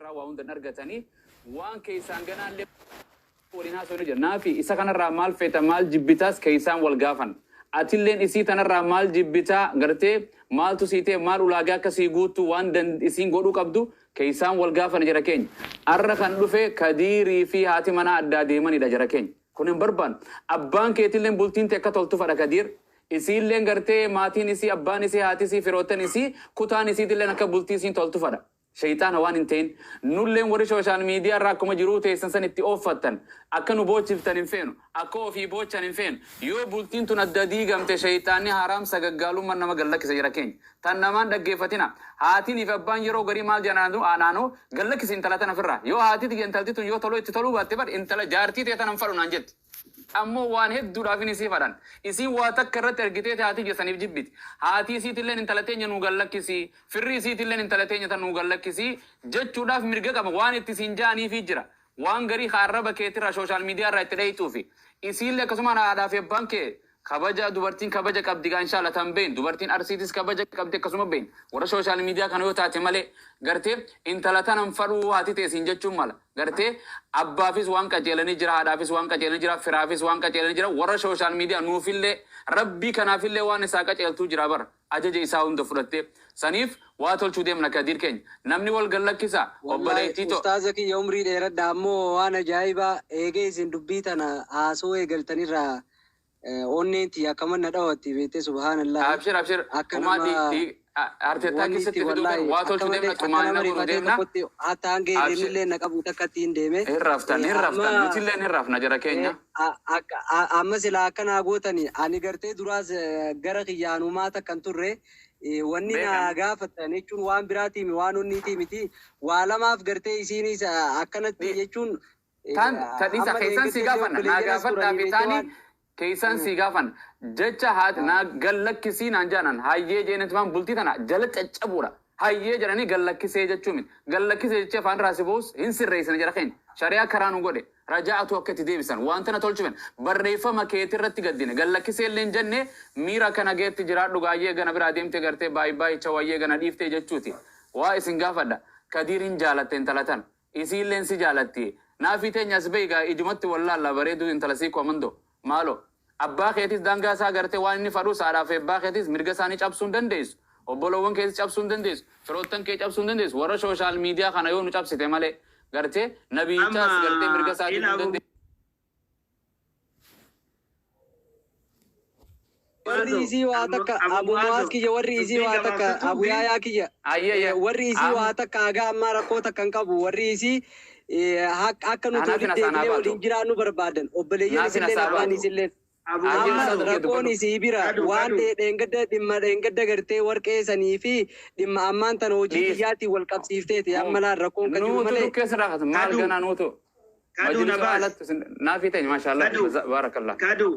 irraa waa hunda hin argatanii waan keessaan ganaallee waliin haasofnu jira. Naafi isa kanarraa maal feeta, maal jibbitaas keessaan wal gaafan. Atilleen isii tanarraa maal jibbitaa, gartee maaltu sii ta'e, maal ulaagaa akka sii guuttu waan isiin godhuu qabdu keessaan wal gaafan jara keenya. Arra kan dhufe Kadiirii fi haati manaa addaa deemanidha jara keenya. Kun hin barbaannu. Abbaan keetilleen bultiin tee akka toltu fadha Kadiir. Isiilleen gartee maatiin isii, abbaan isii, haati isii, firoottan isii, kutaan isiitilleen akka bultii isiin toltu fadha. Sheyxaana waan hin ta'in. Nulleen warri social media irraa akkuma jiruu teessan san itti ooffattan akka nu boochiftan hin feenu. Akka ofii boochan hin feenu. Yoo bultiin tun adda diigamte sheyxaanni haraam sagaggaalumman nama gad lakkisa jara keenya. Tan namaan dhaggeeffatina. Haatinii fi abbaan yeroo garii maal jedhan anaanoo gad lakkisi intala tana firraa. Yoo haati tiyya intalti tun yoo toluu itti toluu baatte bar intala jaartii tee tana hin fadhu naan jetti. Ammoo waan hedduudhaafin isii fadhan. Isiin waa takka irratti ergiteeti haati tiyya saniif jibbiti. Haati isiitilleen intala teenya nuu gad lakkisi, firri isiitilleen intala teenya tan nuu gad lakkisi jechuudhaaf mirga qaba. Waan itti siin ja'aniifii jira. Waan garii ka arraba keetirraa social media irraa itti dheyxuufi. Isiillee akkasumaan haadhaa fi abbaan kee kabaja, dubartiin kabaja qabdi gaa inshallah tan beeynu. Dubartiin Arsiitis kabaja qabdi akkasuma beeyna. Warra social media kana yoo taate malee gartee intala tanan fadhuu haati tee siin jechuun mala. Gartee abbaafis waan qajeelanii jira, haadhaafis waan qajeelanii jira, firaafis waan qajeelanii jira. Warra social media nuufillee Rabbii kanaafillee waan isaa qaceeltuu jira bar. Ajaja isaa hunda fudhattee. Saniif waa tolchuu deemna Kadiir keenya. Namni wal gad lakkisaa? Wallahi Obboleettii too. Ustaaza kiyya umrii dheeradha ammoo waan ajaa'ibaa eegee isin dubbii tana haasawuu eegaltanirraa onneen tiyya akkama na dhawatti beektee subhaanallahi Abshir abshir akka homaa nama heart attack wanniitti sitti fiduu feenu wallahi waa akka tolchuu malee deemna akka xumaanina nama godhuu rifatee deemna tokkotti hatta hanga abshir hirribnillee na qabu takkatti hin deeme hin raftan hin amma raftan nutilleen hin rafna jara keenya. Amma silaa akka naa gootani ani gartee duraas gara kiyyaan humaa takka hin turre wanni naa Beekan. gaafattan jechuun waan biraatiimi waan onniitii miti waa lamaaf gartee isiinis akkanatti jechuun Tan ta dhisa amma keessan sii dheengadda illee gaafanna naa obboleeyyanas gaafadhaa turanii fi beekte taani waan keessan sii gaafanna jecha haati naa gad lakkisii naan jaanan hayyee jeenitumaan bultii tana jala caccabuudha hayyee jedhanii gad lakkisee jechuu miti gad lakkisee jechee afaan irraa si bu'us hin sirreessina jara keenya shari'aa karaa nu godhe Raja'atu akka itti deebisan waan tana tolchufen barreeffama keetirratti gaddine gad lakkisee illee hin jenne miira akka nagayatti jiraadhu gaayyee gana biraa deemte gartee baay baay chaw hayyee gana dhiiftee jechuuti waa isin gaafadha Kadiir hin jaalatte intala tana isiilleen si jaalatti Naafii teenya as bahi gaa ijumatti wal laalla bareeduu intala siikoo amandoo maalo Abbaa keetis daangaa isaa gartee waan inni fadhus haadhaa fi abbaa keetis mirga isaanii cabsuu hin dandeessu Obboloowwan keetis cabsuu hin dandeessu Firoottan kee cabsuu hin dandeessu Warra social media kana yoo nu cabsite malee gartee Amma Nabiyichaas gartee mirga isaa ila diduu hin Abu dandeessu. Warri Mu'aazoo, isii waa Abu takka Abu Abu Mu'aaz Mu'aazoo, kiyya warri isii dubbii waa takka gabaabsituu Abu fi Yaayaa kiyya Ayyee ayyee warri isii am waa takka haga ammaa rakkoo takka hin qabu warri isii akka nuti Anaafin walitti as aanaa deebinee baatu. waliin jiraannu barbaadan obboleeyyan Naafin isilleen as haa abbaan baatu. isilleen Abu Ayyee Amma ustaaza Mu'aazoo, kiyya rakkoon dubbadhu. isii bira Kadu waan kadu dheengadda dhimma dheengadda gartee warqee sanii fi dhimma ammaan tana hojii Dhiis. kiyyaatiin wal qabsiifteeti amma laal rakkoon ka jiru Nuutu malee dhukkee sirraa kaasa. Maal kadu ganaa nuutu. kadu na Majlisa baasi. alatti isin naafii teenya maashaallah Kadu baarakallah. kadu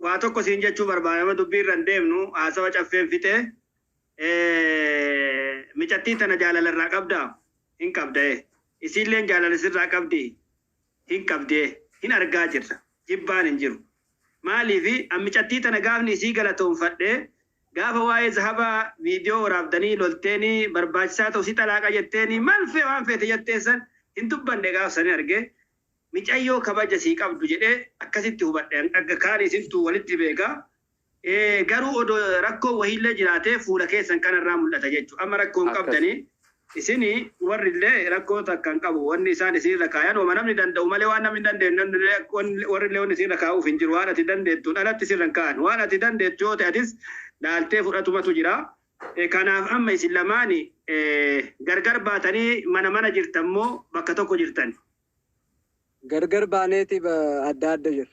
waa tokko siin jechuu barbaada amma dubbii irra hin deemnu haasawa caffeen fixee micattii tana jaalala irraa qabdaa? Hin qabda ee. Isiilleen jaalala sirraa qabdii? Hin qabdi ee. Hin argaa jirra. Jibbaan hin jiru. Maaliifi an micattii tana gaafni isii galatoomfadhe gaafa waa'ee zahabaa viidiyoo waraabdanii lolteenii barbaachisaa ta'u si xalaaqa jetteenii mal fee waan feete jetteen san hin dubbanne gaaf sanin arge micayyoo kabaja sii qabdu jedhee akkasitti hubadhe an akka kaan isintu walitti beeka Garuu odoo rakkoon wahiillee jiraatee fuula keessan kanarraa mul'ata jechu. Amma rakkoo hin Akkas. qabdanii. Isini warrillee rakkoo takka hin qabu. Wanni isaan isinirra kaayan wama namni danda'u malee waan namni hin dandeenye namnillee warrillee wanni isinirra kaa'uuf hin jiru. Waan ati dandeettuun alatti sirra hin kaa'an. Waan ati dandeettu yoo ta'e atis laaltee fudhatumatu jira. Kanaaf amma isin lamaani gargar baatanii mana mana jirtan moo bakka tokko jirtani? Gargar baaneeti adda adda jirra.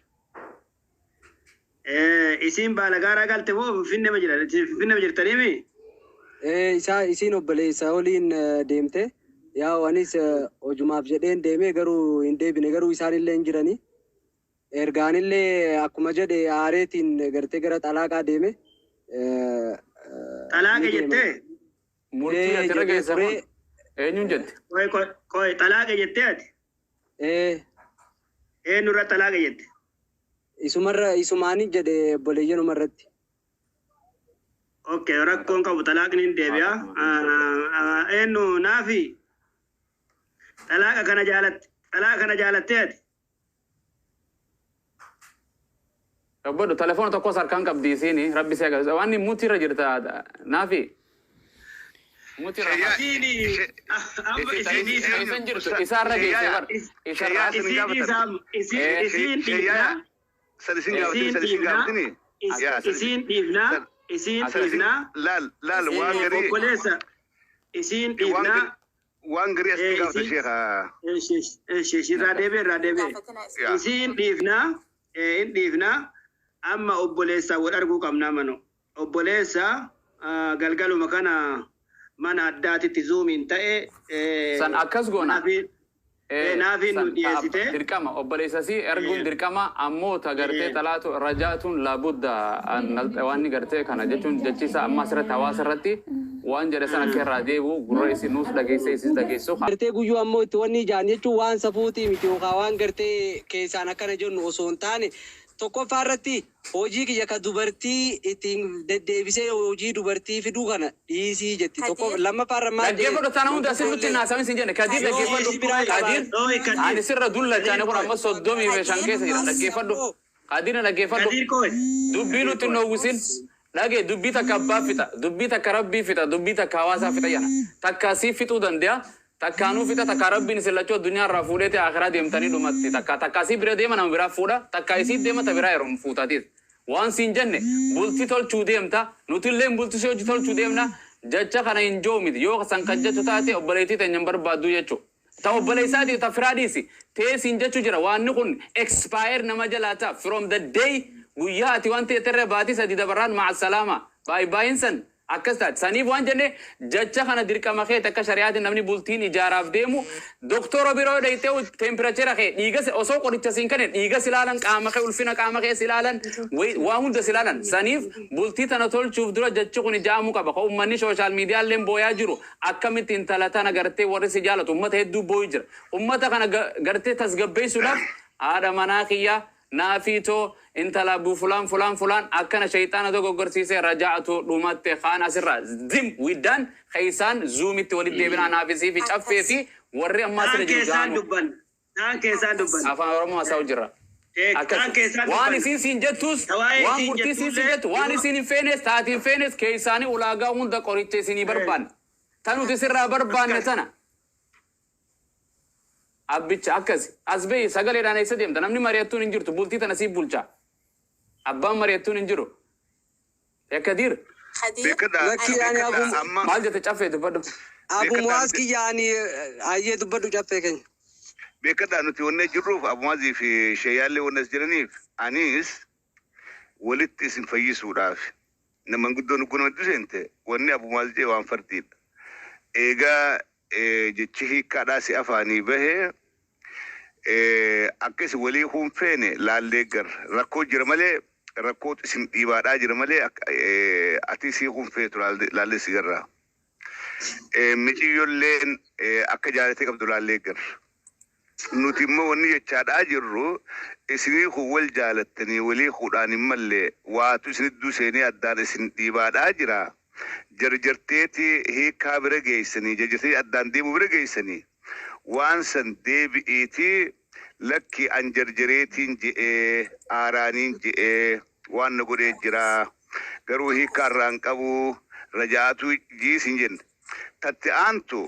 Isiin baalagaaraa galte moo finfinnema jira finfinnema jirtaniimi? Ee isaa isiin obboleessa waliin deemte yaa'u anis hojumaaf jedheen deeme garuu hin deebine garuu isaanillee hin jirani erga anillee akkuma jedhe aareetiin gartee gara xalaaqaa deeme Xalaaqa ni deeman. jettee? Murtii Ee ati irra jedhee geesse kun turee. eenyuun jette? Qoy qoy qoy xalaaqa jettee ati? Ee. Eenyu irra xalaaqa jette? Isumarra isumaani jedhe obboleeyyanuma irratti. Ok rakkoon qabu xalaaqni hin deebi'a. Eenyu naafi? Xalaaqa kana jaalatte. Xalaaqa kana jaalattee ati. Dubbadhu, telefoona tokkos harkaan qabdi isiini, rabbi si agarsiisa. Waan mute irra jirta naafi. Mute irra. Isiin amma isiin dhiisaa. Isin jirtu isaarra geesse bar. Isarraa. Isiin dhiisaa. Isiin dhiifnaa. San isin gaafatini, Isiin san isin dhiifnaa. gaafatini. Yaa, Isiin dhiifnaa. Isiin dhiifnaa. Laal, laal, waan garii Obboleessa. Isiin waan dhiifnaa. Waan garii asitti gaafata sheekha. Irraa deebi'e, irraa deebi'e. Yaa. Isiin dhiifnaa. In dhiifnaa. Amma obboleessaa wal arguu qabnaa mano. Obboleessa galgaluma kana mana addaatitti Zoomiin ta'e. San akkas goona. Naafiin nu dhiyeessite. Dirqama obboleessasii erguun dirqama, ammoo ta gartee xalaatu rajaatuun laabudda waan gartee kana jechuun jechiisa amma asirratti hawaasa irratti waan jedhe sana akka irraa deebi'u gurra isin nuus dhageesse isis dhageessu. Gartee guyyuu ammoo itti wanni ijaan jechuun waan safuutii miti yookaan waan gartee keessaan akkana jennu osoo hin taane, tokkoffaa irratti hojii kiyya ka dubartii ittiin deddeebisee hojii dubartii fiduu kana dhiisii jetti. Tokko lammaffaa irra maal? Dhaggeeffadhu, tana hunda asin nutti naasawin sin jenne. Kadir, dhaggeeffadhu. Kadir, ani sirra dullachaani kun amma 35 keessa jira. Dhaggeeffadhu. Kadir, dhaggeeffadhu. Kadir koo. Dubbii nutti hin dhoowwisin. Dhage, dubbii takka abbaa fixa, dubbii takka rabbii fixa, dubbii takka hawaasaa fixa yana. Takka sii fixuu danda'a. Takkaanuu fixa, takka rabbiin isin lachuu addunyaa irraa fuudheeti akhiraa deemtanii dhumatti. Takka takka sii bira deema, nama biraa fuudha. Takka isii deema, ta biraa yeroo fuutaatiis. Waan siin jenne, bultii tolchuu deemta. Nutillee bultii si hojii tolchuu deemna. Jecha kana hin joomiti. Yoo san kan jechu taate, obboleettii teenya hin barbaaddu jechuudha. Ta obboleessaati ta firaa dhiisi. Tee siin jechu jira. Waanni kun expire nama jalaa ta'a. From the day guyyaa ati waan ta'e irra baatii 3 dabarraan ma'a salaama. Baay'ee san akkas taate. Saniif waan jenne, jecha kana dirqama kee akka shari'aatiin namni bultiin ijaaraaf deemu doktora biroo dhayitee temperature kee dhiiga osoo qoricha siin kenne dhiiga si ilaalan, qaama kee, ulfina qaama kee si ilaalan, waa hunda si ilaalan. Saniif bultii tana tolchuuf dura jechi kun ijaa'amuu qaba. Ka uummanni social miidiyaalleen booyaa jiru akkamitti intala tana gartee warri si jaalatu uummata hedduu booyu jira. Uummata kana gartee tasgabbeessuudhaaf haadha manaa kiyyaa naafiitoo intala abbuu fulaan fulaan fulaan akkana shayxaana dogoggorsiisee rajaa'atu dhumatte kaan asirraa zim widdaan keeysaan Zoomitti walitti deebinaa naafisii fi caffee fi warri ammaa Taan sira jiru keessaan jaanu dubban. Taan keessaan dubban. Afaan Oromoo haasa'u jirra. Taan Akkas keessaan waan dubban. isiin siin jettus Waa'ee waan isiin murtii isiin siin jettullee jettu, waan isiin hin feenes taati hin feenes, keeysaanii ulaagaa hunda qoricha isinii barbaanne. Tan nuti sirraa barbaanne tana. Abbicha akkas as bahi, sagaleedhaan eessa deemta? Namni mari'attuun hin jirtu, bultii tana siif bulcha. Abbaan mari'attuun hin jiru. Kadir. Kadir. Beekadhaa. Lakki ani Beekadhaa abu amma. Maal jette caffee? Dubbadhu. Abu Muwaas kiyya ani ayyee, dubbadhu caffee keenya. Beekadhaa, nuti wanne jirruuf Abumaazii fi Sheeyyaallee wanne as jiraniif anis walitti isin fayyisuudhaaf nama guddoon guna hedduu seente wanni Abumaaz jee waan fardiidha. Eegaa jechi hiikkaadhaa si afaanii bahee akka isin walii kun feene laallee gar rakkoo jira malee, rakkoo isin dhiibaadhaa jira malee, ati isii kun feetu laallee si garraa. Miciyyolleen akka jaalatee qabdu laallee garra. Nuti immoo wanni jechaadhaa jirru isinii kun wal jaalattanii walii fuudhaan hin mallee waatu isinidduu seenee addaan isin dhiibaadhaa jira. Jarjarteeti hiikaa bira geessanii, jarjartee addaan deemuu bira geessanii, waan san deebi'iitii lakki an jarjareetiin je'ee aaraaniin je'ee waan na godhee jira. Garuu hiikaa irraa hin qabu rajaatu jiis hin jenne. Tatti aantu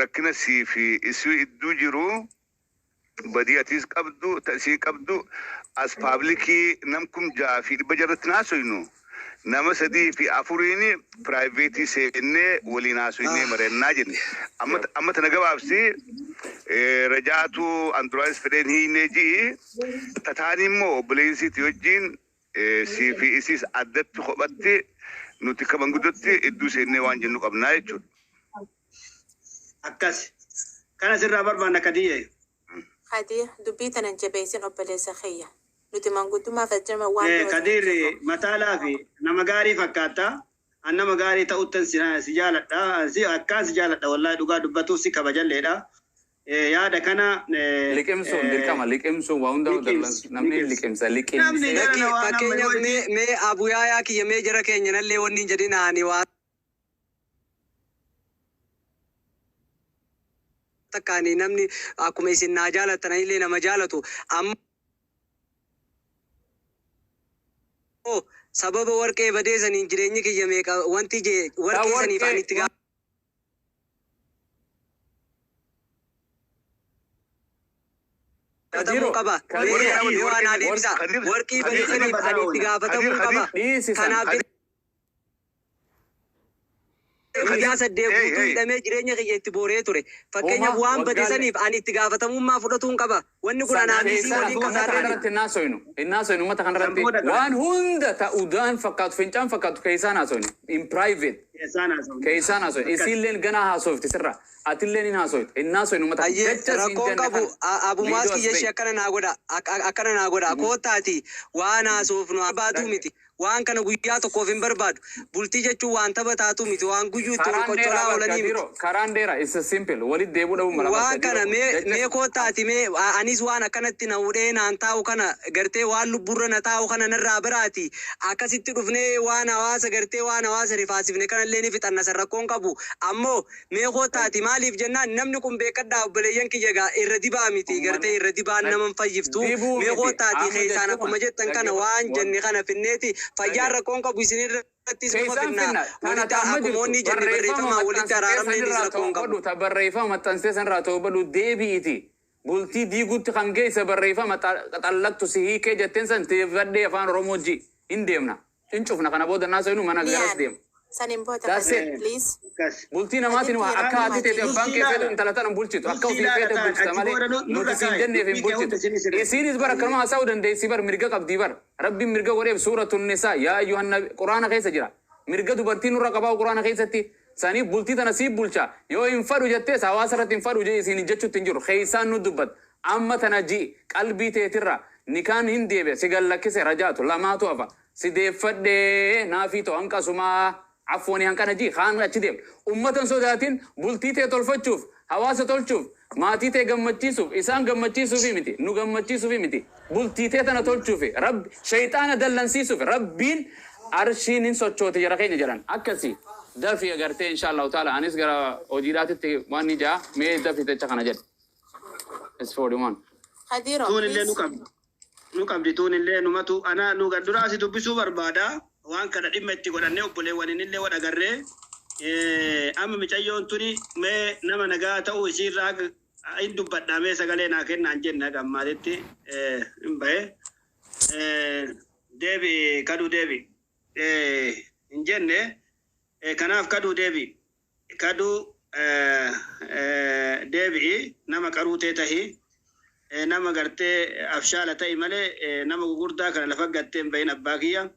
rakkina sii fi isii idduu jiru badii atiis qabdu ta isii qabdu as publicii nam 6,600 irratti naasoynu nama sadii fi afuriin privateii seennee waliin haasoynee marennaa jenne. Amma tana gabaabsi rajaatu anduraanis fedheen hiinee ji'i tataanii immoo obboleessiiti wajjin sii fi isiis addatti kophatti nuti akka manguddootti idduu seennee waan jennu qabnaa jechuudha. Akkas. Kana sirraa barbaanna, Kadiyye. Kadir, dubbii tana jabeessin obboleessa kiyya. Nuti manguddummaaf as jirma waan biroo Kadir hin jirru. Mataa laafi nama gaarii fakkaata. An nama gaarii ta'uttan si si jaaladha. Si akkaan si jaaladha, wallahi dhugaa dubbatuuf si kabajalleedha. Yaada kana Liqimsuun dirqama, liqimsuun waa hunda. Liqimsi, namni liqimsi. liqimsa Namni liqimsee. gara Lakki waan amma fakkeenyaaf yoo mee abuyaayaa kiyya mee jara keenya nallee wanni hin jedhin ani waan Takkaani namni akkuma isin naa jaalattan illee nama jaalatu. Ammoo sababa warqee badee saniin jireenyi kiyya meeqa wanti jee Ta warqee saniif ani warqee itti gaafatamuu Kadiro qaba. Kadiro Mee Warqee mee waa warqee naa deebisa. Kadir Warqii Kadir badee saniif ani itti Kadir gaafatamuu Kadir qaba. dhiisi san. Kanaaf Kadir guyyaa 8 hey guutuu hey hidhamee jireenya kiyya itti booree ture. Fakkeenyaaf Homa waan bade waggaalee. saniif ani itti gaafatamummaa fudhatuun qaba. Wanni kun San anaa fi isii keessaan waliin ummata kasaarree miti. kanarratti hin haasoynu. Hin haasoynu ummata San kanarratti. booda gaa Waan hunda ta'uudhaan fakkaatu fincaan fakkaatu keessaan haasoynu. In private. keessaan haasofne. Keessaan haasoynu. Akkas. Isiilleen ganaa haasoyfti sirra. Atilleen hin haasoytu. Hin haasoynu ummata. Ayyee Jecha siin rakkoon jenne qabu kana. abumaas Viidiyoo as kiyya ishee bahi. akkana naa godha akkana naa godha koottaati waan haasofnu barbaadu miti waan kana guyyaa tokkoof hin barbaadu bultii jechuun waan tapha taatu miti waan guyyuu itti wal Karaan dheeraa qoccolaa bar oolanii miti Kadiro. Karaan dheeraa. It's a simple. Walitti deebi'uu dhabuu mala bar waan Kadiro. kana mee Jecha mee koottaati mee anis waan akkanatti na hudhee naan taa'u kana gartee waan lubburra na taa'u kana narraa biraati akkasitti dhufnee waan hawaasa gartee waan hawaasa rifaasifne kanallee ni fixanna san rakkoon qabu ammoo mee koottaati maaliif jennaan namni kun beekadhaa obboleeyyan kiyya gaa irra dibaa miti gartee uummanni irra dibaan nama hin fayyiftu dibuu mee miti. koottaati Amma keessaan jechuun akkuma jettan kana dhaggeeffadhu. waan jenne kana finneeti fayyaan Dhagge. rakkoon qabu isinirrattis numa Keessaan finna finna. Tana walitti ta amma akkuma jirtu onni jenne barreeffama barreeffamaa walitti maxxansitee araaramneenis sanirraa rakkoon qabu. to'adhu. Ta barreeffama maxxansitee sanirraa to'adhu deebi'iti. Bultii diiguutti kan geesse barreeffama xallaqtu si hiikee jetteen san teeffadhee afaan Oromoo ji hin deemna. Hin cufna kana booda naasoo mana garas Liyaan deema. sanin booda That's Kadir it. please. Akkas. Bultii namaatiin Atitti akka yeroo haati teete dhumaa abbaan Nutti kee fedhu ilaala. intala tana hin bulchitu. Akka Nutti ofii ilaala feete ta'an bulchita achi malee booda nurra nuti siin kaa'i. jenneef hin Dubbii kee hunda bulchitu. isinii sirreessa. Isiinis bara akkanuma haasa'uu dandeessi bar mirga qabdii bar. Rabbiin mirga godheef suuratun nisaa yaa ayyuhan nabi quraana keessa jira. Mirga dubartiin nurra qabaa'u quraana keessatti. Saniif bultii tana siif bulcha. Yoo hin fadhu jettees hawaasa irratti hin fadhu jee isiin jechuutti hin jiru. Keessaan nu dubbat. Amma tana ji qalbii teetirra nikaan hin deebi'e si gallakkise rajaatu lamaatu hafa. Si deeffadhee naafii ta'u hanqasumaa. Afwooni hanqana ji kaan achi deema. Ummata hin sodaatin bultii tee tolfachuuf, hawaasa tolchuuf, maatii tee gammachiisuuf, isaan gammachiisuufi miti, nu gammachiisuufi miti. Bultii tee tana tolchuufi, rabbi shayxaana dallansiisuuf, rabbiin arshiin hin sochooti jara keenya jedhan. Akkasi dafi agartee insha Allahu taala anis gara hojiidhaatitti waan ni jaa mee dafi techa kana jedhe. It's 41. Kadiro Tuun illee nu please. qabdi. Nu qabdi tuun illee numatu ana nu duraa si dubbisuu barbaada. Waan kana dhimma itti godhannee obboleewwaniin illee wal agarree. Amma micayyoon tuni mee nama nagaa ta'uu isiirraa hin dubbadhaa mee sagalee naa kennaan jenna gammaatitti hin bahe. Deebi kaduu deebi. Hin jenne kanaaf kaduu deebi. Kaduu deebi'i nama qaruutee tahi. Nama gartee abshaala ta'i malee nama gugurdaa kana lafa gattee hin bahin abbaa kiyya.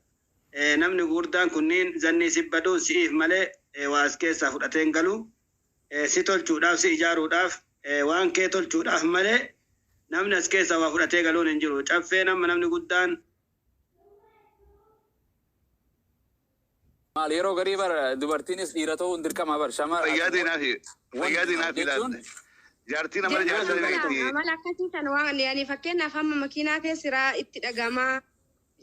Namni gugurdaan kunniin zanni si baduun si'iif malee waa as keessaa fudhatee hin galu. Si tolchuudhaaf si ijaaruudhaaf waan kee tolchuudhaaf malee namni as keessaa waa fudhatee galuun hin jiru. Caffee nama namni guddaan Maal yeroo garii bar dubartiinis dhiira ta'uun dirqama bar shamara Fayyaa diinaa fi fayyaa diinaa fi jechuun ilaalte. Jaartii nama Jechuun jaarsa amala beekti. amala akkasii kan waan yani fakkeenyaaf amma makiinaa keessaa itti dhagamaa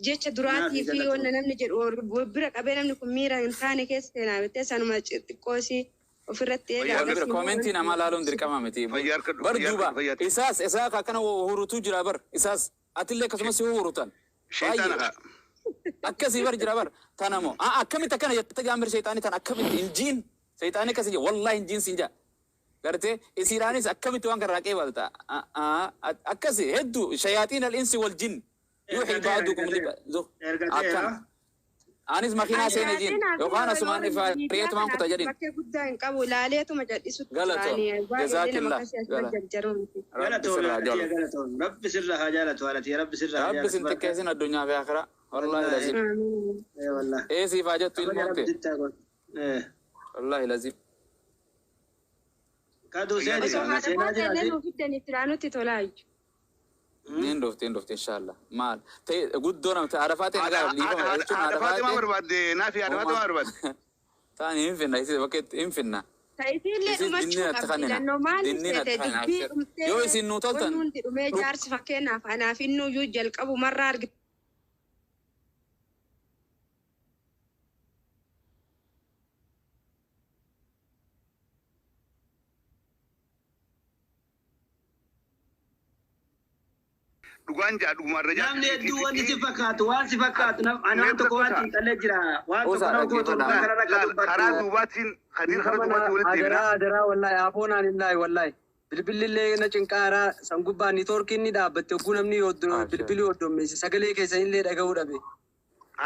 jecha naafi duraatii fi galatoon. wanna namni jedhu bira qabee namni kun miira hin taane keessa seenaa bittee sanuma xiqqoosii ofirratti eegaa Fayyaa wal bira akkasii koomentii namaa laaluun dirqama miti. Fayyaa harkadhu Bar fayyaa duuba harkadhu fayyaa. isaas isaa akkana hurutuu jira bar isaas atillee akkasumas si hurutan. Shayxaana Baay'ee haa. akkasii bar jira bar tanamo akkamitti akkana jette jaambir shayxaanii tan akkamitti injiin shayxaanii akkasii jira wallahi injiin siin jaa. Gartee isiidhaanis akkamitti waan kana raaqee balta akkasi hedduu shayaaxiin al-insi wal jin yuuxii Ergateera ba'adukum ergateera. akkana. Ergateera. Anis makiinaa seene jiin Ashaatiin hafi yookaan warra asumaan warra ifa miidiyaa reetumaan kuta kanaaf jedhin. bakkee guddaa hin qabu ilaaleetuma jal'isutti Galatoon jiraanii baay'ee nama jazaakillah akkasii asirra gala jarjaruu miti. rabbi Galatoon sirraa haadha tiyya jaalatu. galatoon. Rabbi sirra haa jaalatu haadha tiyya rabbi sirra haa Rabbi jaalatu. sin xiqqeessin addunyaa fi akhiraa. Wallahi Wallaahi. lazim. Amiin. Wallaahi. Ee siif haa jettu Kabaja ilmoon rabbi tee. sitti haa godhu. Wallahi lazim. Kaduu Fayyaa seeni Osoo diinaa. kaa haadha seenaa faata illee jiraati. nuuf fiddanii filaanutti tolaayu. Niin dhufti hin dhufti inshallah. Maal ta'e guddoo namti haadha faatee Haadha nagaa dhiifama haadha jechuun haadha haadha Faatimaa faatee barbaadde naafi haadha Faatimaa uumaa barbaadde. ta'an hin finna isii bakka itti hin finna. Ta'isiillee Isin dhumachuu dinniin atti qabdi. kannina. Lannoo maaliif Dinniin seete atti kannina. dubbii Yoo dhumtee isin nuu wanni toltan hundi dhumee jaarsi fakkeenyaaf anaaf innuyyuu jalqabu marraa argite. Dhugaan jaa dhugumarra jaa. Namni hedduu wanni si fakkaatu waan si fakkaatu ani waan tokko waan xiinxallee jira. Waan tokko Osaa nama gootu dhaggeeffadhaa. dhugaa kanarra akka Laal karaa dubbadhu. duubaatiin Khadiir karaa duubaatiin walitti deebina. Adaraa adaraa wallahi afoonaan illaahi wallahi. Bilbilli na cinqaaraa san gubbaa niitoorkiin ni dhaabbatte hogguu namni bilbilii hoddommeesse sagalee keessan illee dhaga'uu dhabe.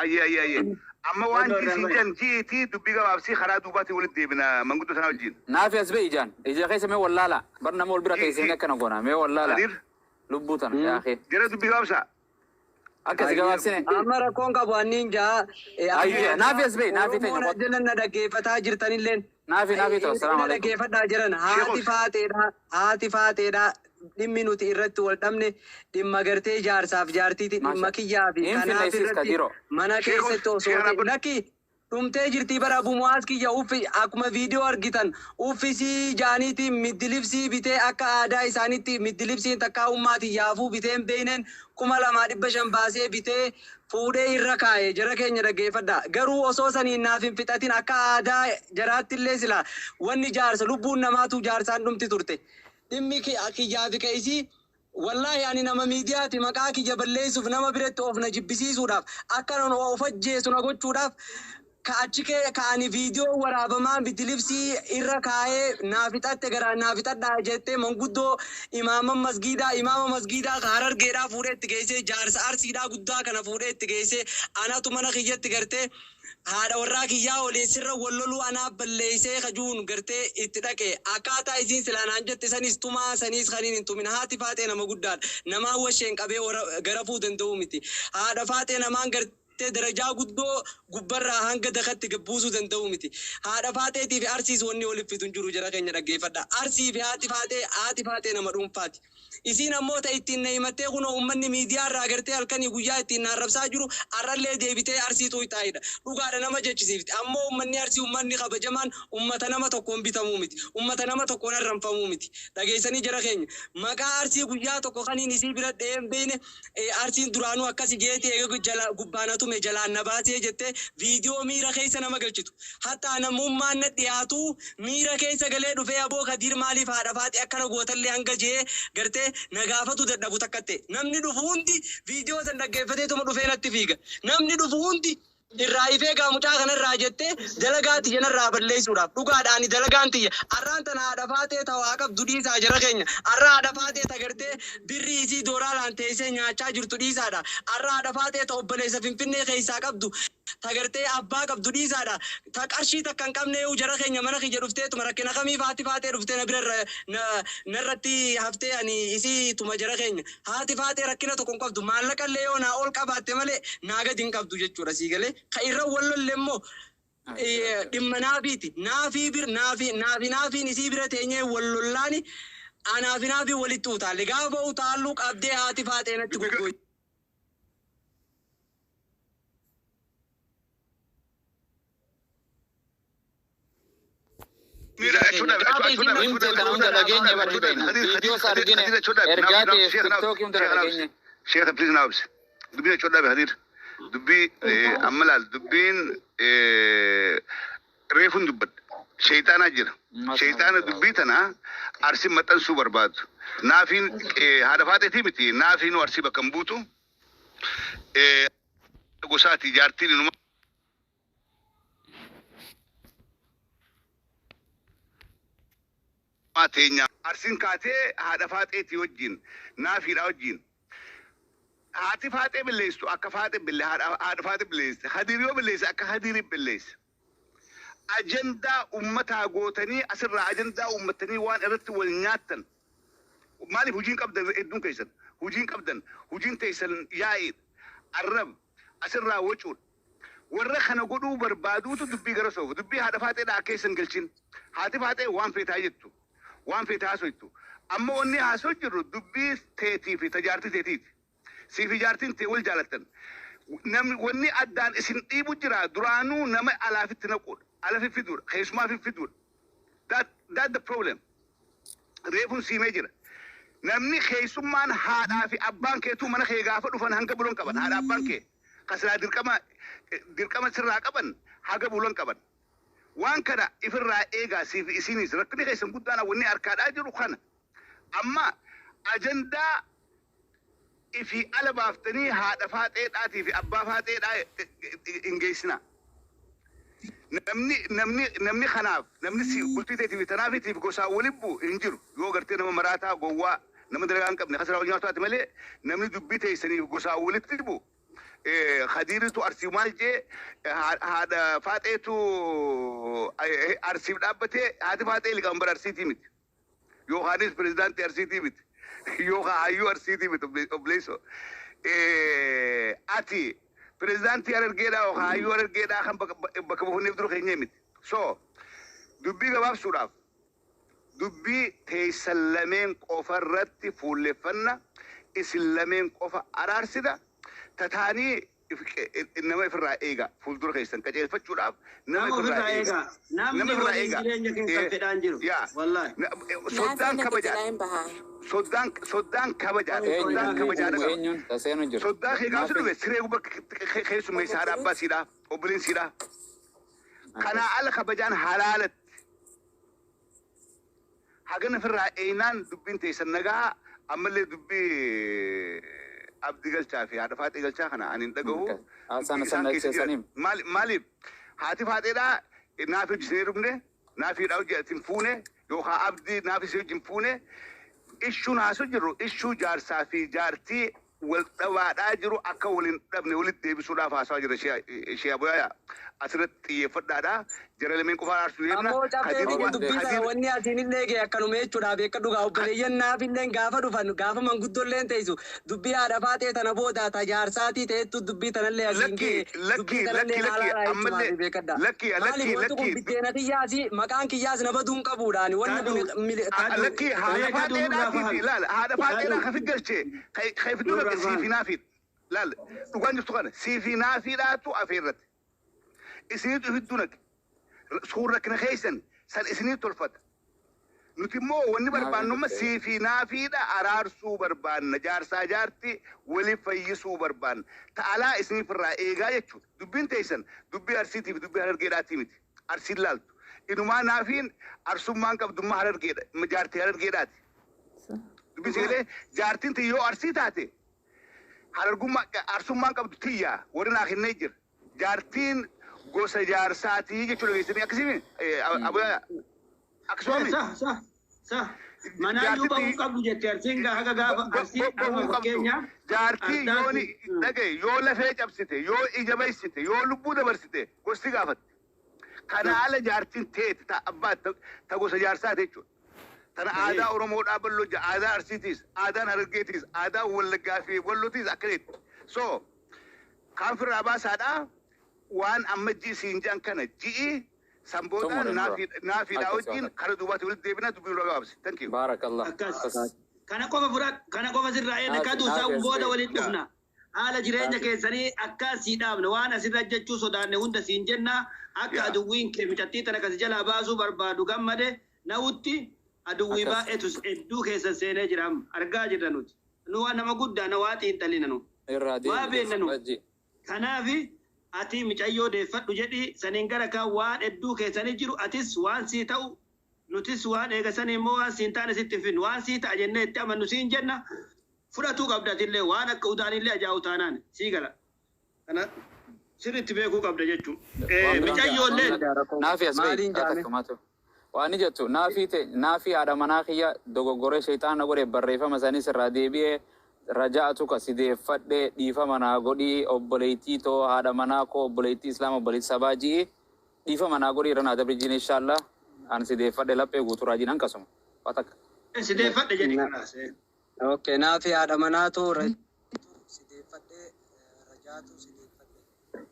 Ayyee ayyee ayyee. Amma waan jiisiin jan jiitii dubbii gabaabsii karaa duubaatiin walitti deebina manguddoo sana wajjin. Naafi as ba'e ijaan. Ija keessa mee wallaala. Bar nama wal bira teessee akkana goona. Mee wallaala. Khadiir Lubbuu tana yaa akhi. jara dubbii gabaabsaa. Akkas gabaabsine. Amma rakkoon qabu anniin jaa. Ayyee naafi as ba'e naafi Oromoon teenya. jala na dhaggeeffataa jirtanilleen. Naafi naafi ta'u. Salaamu Na alaikum. dhaggeeffadhaa jiran haati faaxeedha haati faaxeedha dhimmi nuti irratti wal dhabne dhimma gartee jaarsaaf jaartiiti dhimma Maasha. kiyyaa fi Hin finna kanaaf isiis irratti Kadiroo. mana keessatti osoo ta'e lakki dhumtee jirtii bara Abu Mu'aaz kiyya uffi akkuma viidiyoo argitan uffisii jaaniitiin middilibsii bitee akka aadaa isaaniitti middilibsiin takkaa ummaati yaafuu bitee hin beekneen 2500 baasee bitee fuudhee irra kaa'e jara keenya dhaggeeffadha. Garuu osoo saniin naaf hin fixatin akka aadaa jaraatti illee sila wanni jaarsa lubbuun namaatu jaarsaan dhumti turte. Dhimmi kiyyaa fi ka'isii Wallahi ani nama miidiyaati maqaa kiyya balleessuuf nama biratti of na jibbisiisuudhaaf akka nan of ajjeesu na gochuudhaaf ka achi kee ka ani viidiyoo waraabamaa bitilibsii irra kaa'ee naa fixatte garaa naa fixadhaa jettee manguddoo imaama masgiidaa imaama masgiidaa ka harargeedhaa fuudhee itti geessee jaarsa arsiidhaa guddaa kana fuudhee itti geessee anatu mana kiyyatti gartee haadha warraa kiyyaa waliin sirra wal loluu anaaf balleessee kajuun gartee itti dhaqe akkaataa isiin silaa naan jette sanis tumaa saniis kaniin hin tumin haati faaxee nama guddaadha namaan washeen qabee garafuu danda'u miti haadha faaxee namaan gartee darajaa guddoo gubbarraa hanga dakatti gabbuusuu danda'u miti haadha faaxeetii fi arsiis wanni waliif fitu hin jiru jara keenya dhaggeeffadha arsii fi haati faaxee haati faaxee nama dhuunfaati isiin ammoo ta ittiin na himattee kunoo uummanni miidiyaa irraa gartee halkanii guyyaa ittiin na arrabsaa jiru arrallee deebitee arsii tuuxaayidha dhugaadha nama jechisiifti ammoo uummanni arsii uummanni kabajamaan uummata nama tokkoon bitamuu miti uummata nama tokkoon arranfamuu miti dhageessanii jara keenya maqaa arsii guyyaa tokko kaniin isii bira dha'ee hin beekne arsiin duraanuu akkasi jeeti eega jala gubbaana tume jalaan na baasee jettee viidiyoo miira keessa nama galchitu hatta namummaan na dhiyaatu miira keessa galee dhufee aboo kadiir maaliif haadha faaxee akkana gootallee hanga jee gartee na gaafatu dadhabu takkatte namni dhufu hundi viidiyoo san dhaggeeffateetuma dhufee natti fiiga namni dhufu hundi irraa ifee gaa mucaa kanarraa jettee dalagaa tiyya narraa balleessuudhaaf dhugaadhaan dalagaan tiyya arraan tana haadha faatee ta waa qabdu dhiisaa jara keenya arra haadha faatee ta gartee birrii isii dooraalaan teessee nyaachaa jirtu dhiisaadha arra haadha faatee ta obboleessa finfinnee keessaa qabdu ta gartee abbaa qabdu dhiisaadha ta qarshii takka hin qabne yoo jara keenya mana kiyya dhufteetuma rakkina kamiif haati faatee dhuftee na bira narratti haftee ani isii tuma jara keenya haati faatee rakkina tokko hin qabdu maallaqa illee yoo naa ol qabaatte malee naa gadi hin qabdu jechuudha sii galee ka irra wal lolle immoo dhimma naafiiti naafii bir naafi naafi naafiin isii bira teenyee wal lollaani anaafi naafii walitti utaalle gaafa utaalluu qabdee haati faaxee natti goggooyi. Himte kana hunda dhageenye barri beekna. Viidiyoo isaa argine ergaa ta'e tiktookii hunda dhageenye. Sheekha please naabs. Dubbiin achuu dhabe Hadiir. Dubbii amma laal dubbiin reefuun dubbadha. Sheeyxaanaa jira. Sheeyxaana dubbii tana arsiin maxxansuu barbaadu. Naafiin haadha faaxeetii miti naafiin arsii bakka hin buutu. Gosaati jaartiin inuma. Teenya arsiin kaatee haadha faaxeetii wajjin naafiidha wajjin. Haati faaxee billeessu akka faaxee bille haadha faaxee billeesse hadiir yoo billeesse akka hadiiri billeesse. Ajandaa ummataa gootanii asirraa ajandaa uummatanii waan irratti wal nyaattan. Maaliif hojiin qabdan hedduun keessan hojiin qabdan hojiin teessan yaa'eedha. Arrab asirraa wacuudha. Warra kana godhuu barbaaduutu dubbii gara soofu dubbii haadha faaxeedha akka keessan galchin. Haati faaxee waan feetaa jettu waan feetaa haasoftu. Amma wanni haasoo jirru dubbii teetii fi tajaartii teetiiti. Siif ijaartiin tee wal jaalattan. Namni wanni addaan isin dhiibu jira duraanuu nama alaafitti naquudha. Alafi fiduudha. Keessumaa fi fiduudha. That the problem. Reefuun siimee jira. Namni keessummaan haadhaa fi abbaan keetuu mana kee gaafa dhufan hanga bulan qaban. Haadha abbaan kee. Kasilaa dirqama dirqama sirraa qaban haga bulan qaban. Waan kana ifirraa eegaa siif isinis rakkinni keessan guddaan wanni harkaadhaa jiru kana. Amma ajandaa Ifii ala baaftanii haadha faaxeedhaatii fi abbaa faaxeedhaa hin geessina. Namni kanaaf namni si bultii teetii fi tanaafiitiif gosaa waliin bu'u hin jiru. Yoo gartee nama maraataa gowwaa nama dalagaa hin qabne kasara wal nyaatu taate malee namni dubbii teessaniif gosaa walitti bu'u. Khadiiritu Arsii maal jee, haadha faaxeetu Arsiif dhaabbatee, haati faaxee liqaambara Arsiitii miti. Yookaanis pirezidaantii Arsiitii miti. Yookaan hayyuu Arsiitii miti, obboleessoo. Ati pirezidaantii Harargeedhaa yookaan hayyuu Harargeedhaa kan bakka buufanneef dura keenyee miti. So dubbii gabaabsuudhaaf, dubbii teessan lameen qofa irratti fuulleffanna, isin lameen qofa araarsina, tataanii nama ifirraa eega, fuuldura keessan qajeelfachuudhaaf nama Nama ifirraa ofirraa eega. eegaa. Nama Namni ifirraa waliin eega. jireenya keessan fedhaan jiru. Yaa. Wallaahi. Soddaan Naafi kabajaa. jalaa hin bahaa. Soddaan kabajaa. Soddaan kabajaa dhaqa. Eenyuun taseenu jiru. Soddaa kee gaafa dhufe siree gubbaa keessummeessa haadha abbaa siidhaa, obboleen siidhaa. Kanaa ala kabajaan halaalatti. Hagan ofirraa eenaan dubbiin teessan nagaa. Ammallee dubbii Abdi Galchaa fi haadha Faaxee Galchaa kana ani hin dhagahu. Sana Dubbii sana isaan keessa jiran. saniim. Maaliif haati Faaxeedhaa naaf hojii hin heerumne, naafiidhaa hojii hin fuune, yookaan Abdii naaf isii hojii hin fuune. Ishuun haasoo jirru ishuu jaarsaa fi jaartii wal dhabaadhaa jiru, akka waliin dhabne walitti deebisuudhaaf haasawaa jira. Ishee Aboyaa asirratti xiyyeeffadhaadha. Jara lameen qofaan aarsuu deemna. Ammoo caffee Kadiir biyya waan dubbii sana Kadiir wanni asiin illee ga'e akkanuma jechuudha beekadhu gaa. Obboleeyyan naafilleen gaafa dhufan, gaafa manguddolleen teessu, dubbii haadha faaxee tana booda tajaarsaatii ta'ettu dubbii tanallee asiin Lakki ga'e lakki dubbii tanallee lakki lakki haalaalaa ammallee jechuudha beekadha. Lakki lakki Maaliif wanti kun lakki biddeena kiyyaasi, maqaan kiyyaas na baduu hin qabuudhaani wanni Kaduu kun kaduu Lakki, haadha mee kaduu nurraa faaxeedhaatii fi fahami. laal, haadha faaxeedhaa Kaduu kafi galchee kayfi dura nurraa siifi fahami. naafiidha. Laal, dhugaan jirtu kana siifi naafiidhaatu afeerratti. Isiniitu ifidduu naqe. Suun rakkina keessan san isinii tolfata. Nuti immoo wanni barbaannumma siifi naafiidha araarsuu barbaanna. Jaarsaa jaarti waliif fayyisuu barbaanna. Ta'alaa isiniif irraa eegaa jechuudha. Dubbiin teessan dubbii Arsiitii fi dubbii Harargeedhaatii miti. Arsiin laaltu. Inumaa naafiin arsummaan qabdummaa Harargeedha. Jaartii Harargeedhaati. Dubbiin sigalee jaartiin tiyyoo Arsii taate harargummaa arsummaan qabdu tiyyaa warri naa kennee jira. Jaartiin gosa jaarsaatii jechuudha geessanii akkasii Abuyaa akkasuma. Sah sah sah. Manaayyuu bahuu qabdu jette Arsiin haga gaafa Arsii Bahuu amma qabdu. fakkeenyaaf. Jaartii yoo ni Ardaatti. dhagaye, yoo lafee cabsite, yoo ija baysite, yoo lubbuu dabarsite gosti gaafatte. Kana ala jaartiin teeti ta abbaa ta gosa jaarsaati jechuudha. Tana aadaa Oromoodhaa bal'oo jira, aadaa Arsiitiis, aadaan Harargeetiis, aadaa Wallaggaa fi Wallootiis akka jetti. So kaan firraa baasaadhaa, waan amma ji'i siin jedhan kana ji'i san booda Xumure nurra. Naafiidhaa Akkas wajjin waan. kara duubaatti walitti deebina, dubbii nurra gabaabsi. Thank you. Baarakallah. Akkas. Akkas. Kana qofa fudhadhu. Kana qofa sirraa eena Naafi kaduu naafi isaan as booda ba'e. waliin dhufna. Haala jireenya keessanii akka sii dhaabne, waan asirra jechuu sodaanne hunda siin jenna. Akka aduwwiin kee micattii tana kasi jalaa baasuu barbaadu gammade na'utti aduwwii baay'eetu hedduu keessa seenee jira, amma argaa jirra nuti. Nu waan nama guddaa na waa xiinxalina nu. Irraa Waa deebi beenna nu. rajji. Kanaafi ati micayyoo deeffadhu jedhi, saniin gara kaan waan hedduu keessanii jiru, atis waan sii ta'u, nutis waan eegasanii immoo waan siin taane sitti hin finnu, waan sii ta'a jennee itti amannu siin jenna, fudhatuu qabda. Atillee waan akka udaanillee ajaa'u taanaan sii gala. Kana sirriitti beekuu qabda jechuudha. Waan biraan Micayyoollee Naafi as bahi. Maaliin jaame? Takka waan ni jettu naafii ta'e, naafii haadha manaa kiyya dogoggoree shayxaana godhe, barreeffama sanis irraa deebi'ee raja'atu kasi deeffadhe, dhiifama naa godhii, obboleettii too, haadha manaa koo, obboleettii islaama, obboleettii sabaa ji'i, dhiifama naa godhii, irra naa dabri jiin, inshaallah ani si deeffadhe laphee guutuu raajiin hanqasuma waa takka. Si deeffadhe jedhi kanaas. Okay, naafi haadha manaatu si deeffadhe, rajaatu si deeffadhe.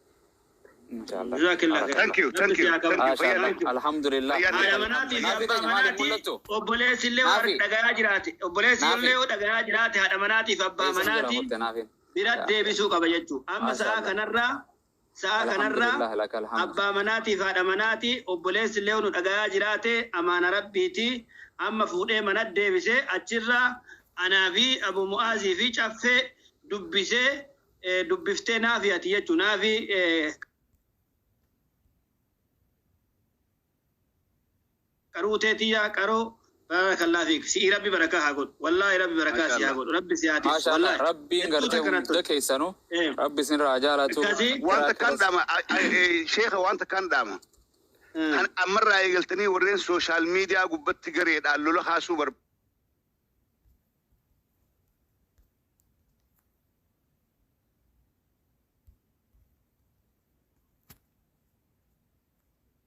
Inshaallah. Jazaakillah khair. Thank you, thank you, thank you. Maashaallah. Fayyaa Alhamdulillah. Fayyaa Haadha manaatii fi Naafi abbaa teenya maaliif manaatii mul'attu? obboleessi illee waan Naafi. dhagayaa jiraate. Obboleessi Naafi. illee yoo dhagayaa jiraate, haadha manaatii fi abbaa Eessa jira manaatii kutte naafiin? bira deebisuu qaba jechuudha. Amma sa'a Maashaallah. kanarraa sa'a kanarraa Alhamdulillah laka alhamd. abbaa manaatii fi haadha manaatii, obboleessi illee nu dhagayaa jiraate, amaana rabbiiti amma fuudhee mana deebisee, achirraa anaa fi Abu Mu'aazii fi Caffee dubbisee, dubbiftee naafi ati jechuudha, naafi qaruutee tiyyaa qaroo Barakallah fiik. Si'i Rabbi barakaa haa godhu. Wallaahi Rabbi barakaa si haa Maashaallah. godhu. Rabbi si haa tiksu. Maashaallah Wallaahi. Rabbiin Hedduu gartee takka natti hunda tola. keessanu Rabbi isinirraa haa jaalatu. Akkasii. Wanta Karaa kan kiras. dhaama sheeka, wanta kan dhaama. Kan ammarraa eegaltanii warreen social media gubbatti gareedhaan lola kaasuu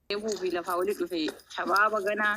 deemuu fi lafaa walitti dhufe shabaaba ganaa.